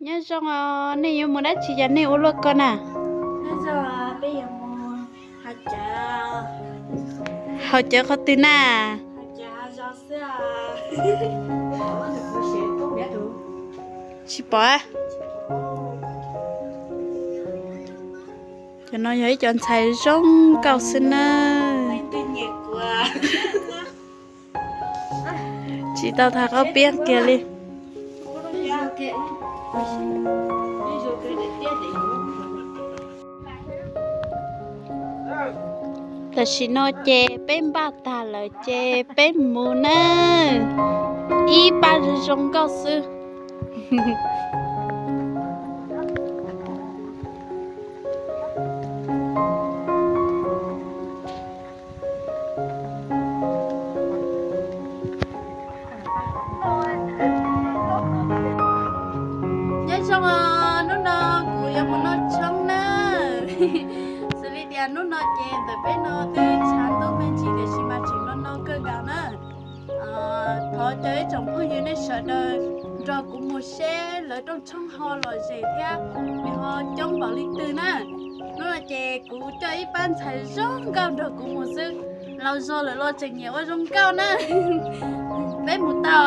Nyob zoo, nej yuav mus dab tsi cas nej ua luaj ko na? Haus cawv qhov twg na? Tsis pom. Cov no yog ib co ntxhais zoo nkauj xwb na. Tsis tau tham qab piab kiag li. Tam sim no ces peb npaj tag lawm ces peb mus na. Ib pab zoo zoo nkauj xwb. Nyob zoo os, hnub no kuv yuav mus noj tshoob na. Xws li tias hnub no ces ntawm peb no twb tshav ntuj me ntsis tiam sis mas tseem no no kawg nkaus na. Thov caw ib tsoom phooj ywg nej sawv daws nrog kuv mus seb lawv rooj tshoob ho lom zem thiab nws ho coob npaum li twg na. Hnub no ces kuv coj ib pab ntxhais zoo nkauj nrog kuv mus xwb. Laus zog lawm los tseem nyiam ua zoo nkauj na. Peb mus tau.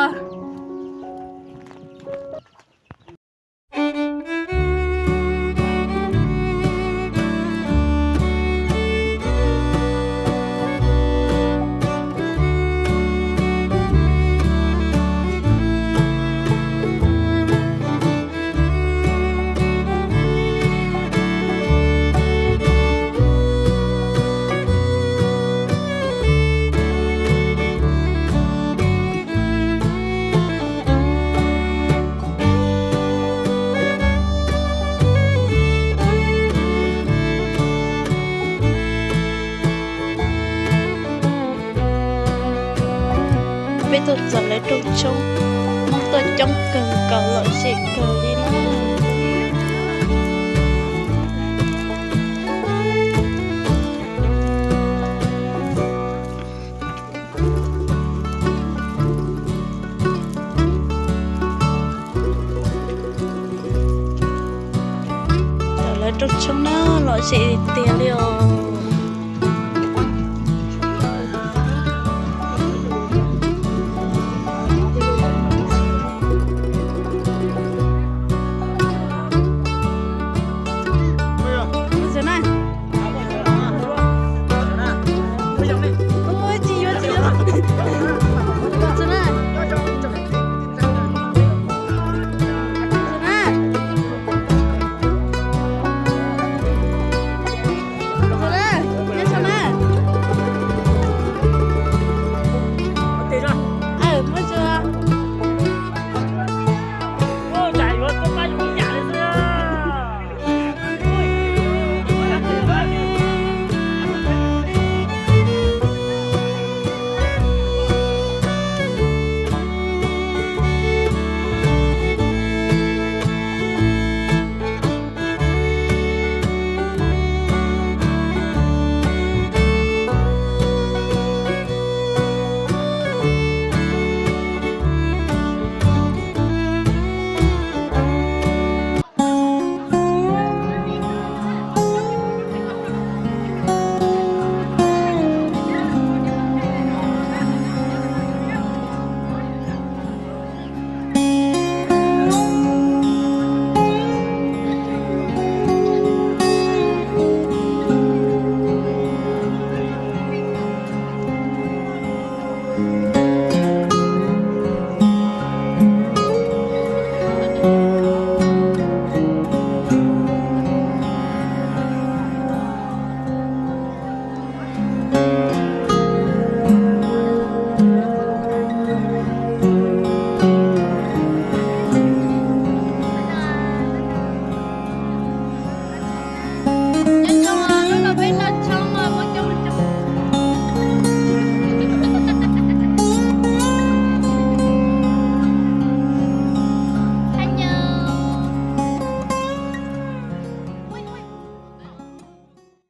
Peb tuaj txog lawv rooj tshoob, Hmoob tuaj coob kawg nkaus lom zem kawg li na. Lawv rooj tshoob na, lom zem tiag li os.